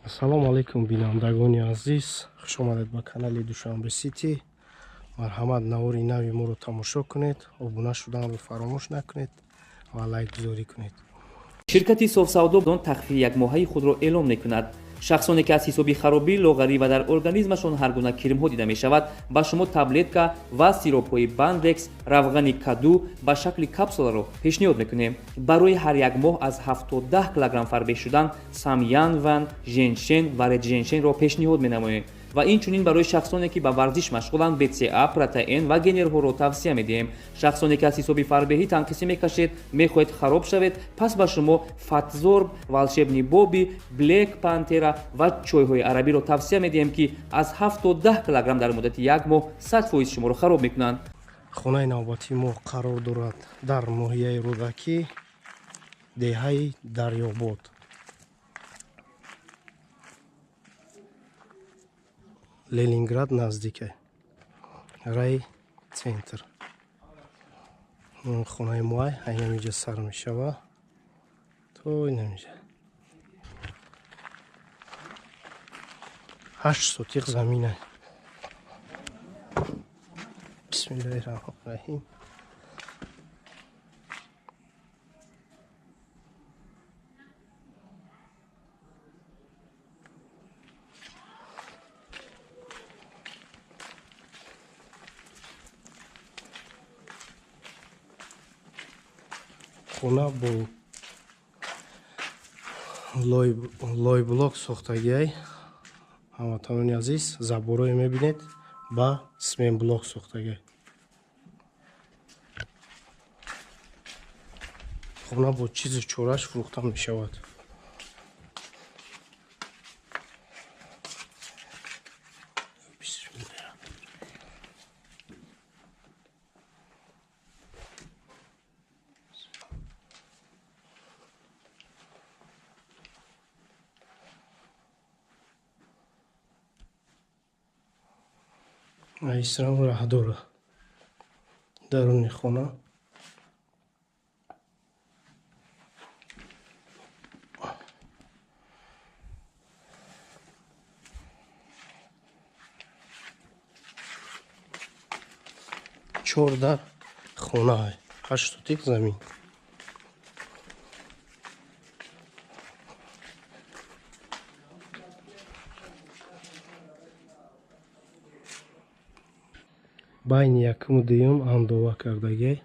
Ассалому алайкум, бинандагони азиз, хуш омадед ба канали Душанбе Сити. Марҳамат, навори нави моро тамошо кунед, обуна шуданро фаромӯш накунед ва лайкгузорӣ кунед. Ширкати Софсавдо он тахфифи якмоҳаи худро эълон мекунад. Шахсоне ки аз ҳисоби харобӣ, лоғарӣ ва дар организмашон ҳар гуна кирмҳо дида мешавад, ба шумо таблетка ва сиропҳои Бандекс, равғани каду ба шакли капсуларо пешниҳод мекунем. Барои ҳар як моҳ аз 7 то 10 килограмм фарбеҳ шудан Самянван, женшен ва редженшенро пешниҳод менамоем ва инчунин барои шахсоне ки ба варзиш машғуланд, БЦА, протеин ва генерҳоро тавсия медиҳем. Шахсоне ки аз ҳисоби фарбеҳӣ танқисӣ мекашед, мехоҳед хароб шавед, пас ба шумо Фатзорб, Волшебный Боби, Блек Пантера ва чойҳои арабиро тавсия медиҳем, ки аз 7 то 10 килограмм дар муддати як моҳ 100% шуморо хароб мекунанд. Хонаи навбатии мо қарор дорад дар ноҳияи Рӯдакӣ, деҳаи Дарёбод. Ленинград наздике, райцентр. Хонаи моай айнамиҷа сар мешава то инамиҷа. 8 сотиқ замина. Бисмиллаҳи раҳмони раҳим. Хона бо лойблок сохтагиай. Ҳамватанони азиз, заборое мебинед, ба сменблок сохтагиай. Хона бо чизу чораш фурӯхта мешавад. Бисмилла. Исрам раҳдора даруни хона. Чор дар хона, 8 сотик замин. Байни якуму дуюм андова кардагиай.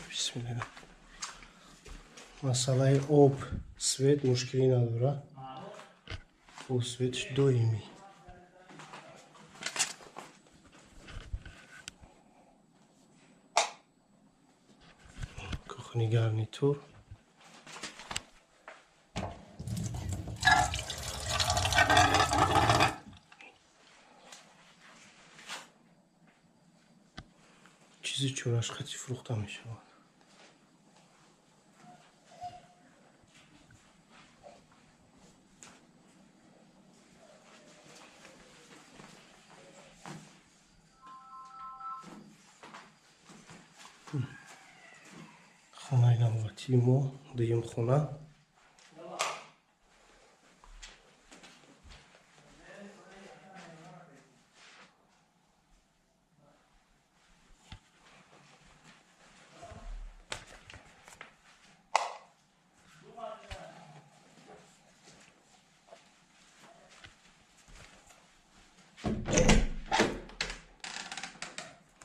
Бисмилла. Масъалаи об, свет мушкилӣ надорад. Об, светш доимӣ. Кухни, гарнитур. Чизи чораш хати фурӯхта мешавад. Хонаи навбатии мо, дуюм хона.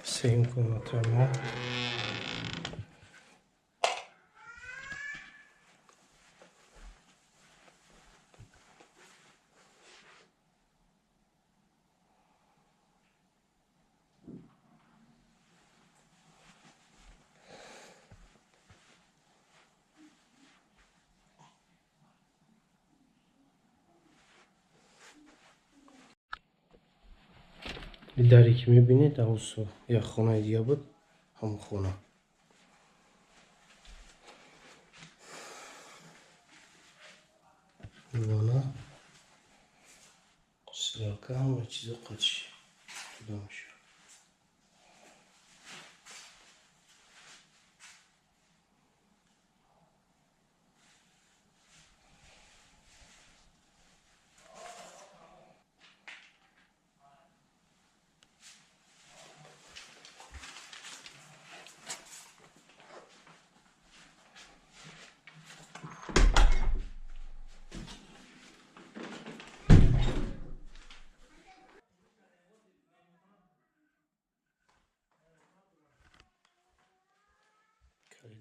Сеюм комнатаи мо. Даре ки мебинед, авсу як хонаи дига буд, ҳамон хона. Вана, стрелка, ҳама чизо қачи туда мешавад.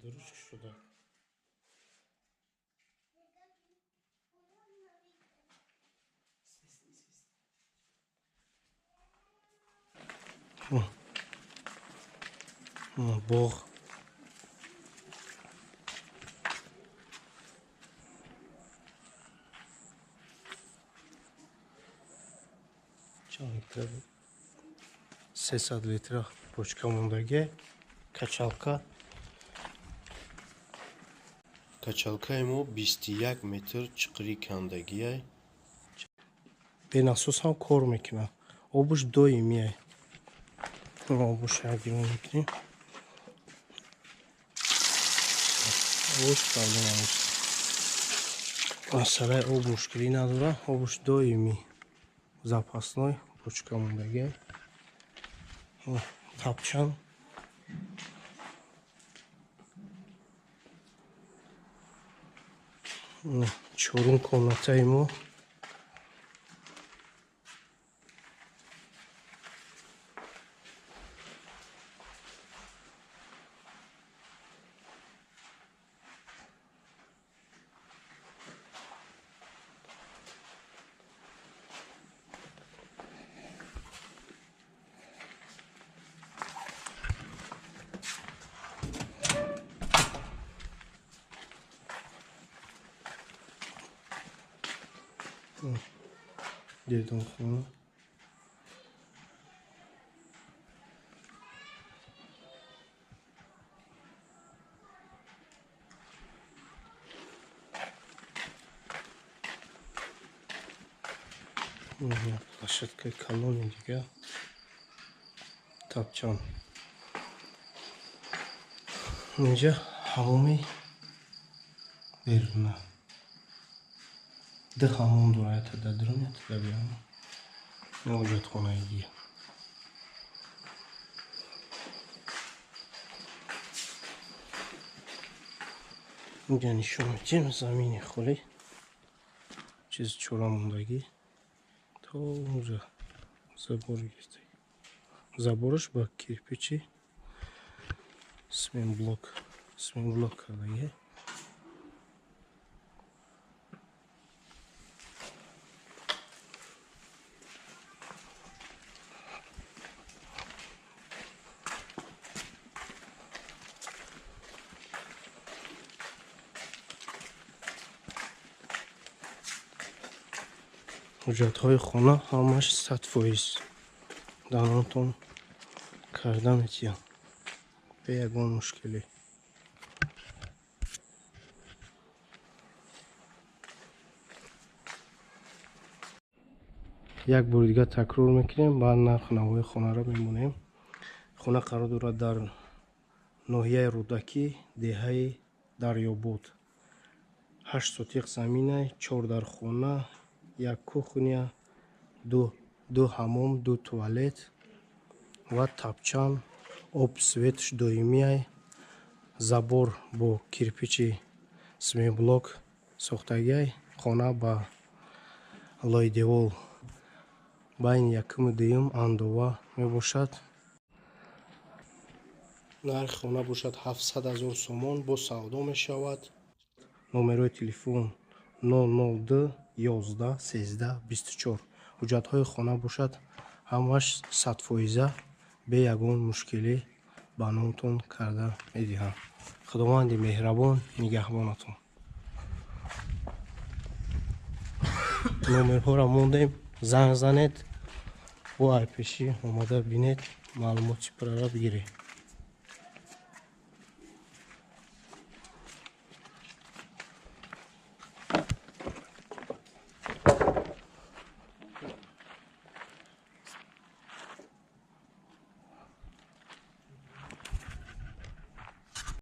Коридорш шуда. Боғ. Чанд литра? 300 литра бочка мондагӣ. Качалка. Качалкаи мо 21 метр чиқри кандагиай. Бенасос ҳам кор мекунад. Обуш доимиай. Обуш ягирон мекунем. Обуш проблема нест. Масъалаи об мушкилӣ надорад. Обуш доимӣ запасной бочка мондагиай. Тапчан. Чорум комнатаи мо. Дедонхона. Площадкаи калони дига. Тапчан. Инҷа ҳамоми беруна. Ду ҳамом дорад, якта дар дарун, якта дар берун. Ҳоҷатхонаи дига. Инҷа нишон медиҳем замини холӣ. Чиз чора мондагӣ. То унҷа забор гирифтагӣ. Забораш ба кирпичи сменблок кардагӣ. Ҳуҷҷатҳои хона ҳамаш 100% дар номтон карда метиҳанд. Бе ягон мушкилӣ. Як бори дигар такрор мекунем, баъд нарх навои хонаро мемонем. Хона қарор дорад дар ноҳияи Рӯдакӣ, деҳаи Дарёбод. 8 сотиқ заминай, 4 дар хона, як кухня, ду ҳамом, ду туалет ва тапчан, об светш доимиай, забор бо кирпичи сменблок сохтагиай, хона ба лойдевол байни якуму дуюм андова мебошад. Нархи хона бошад 700 000 сомон, бо савдо мешавад. Номерои телефон 002 11 13 24. Ҳуҷҷатҳои хона бошад ҳамаш 100% бе ягон мушкилӣ ба номтон карда медиҳам. Худованди меҳрабон нигаҳбонатон. Номерҳоро мондем, занг занед, бо айпешӣ омада бинед, маълумоти пурра бигиред.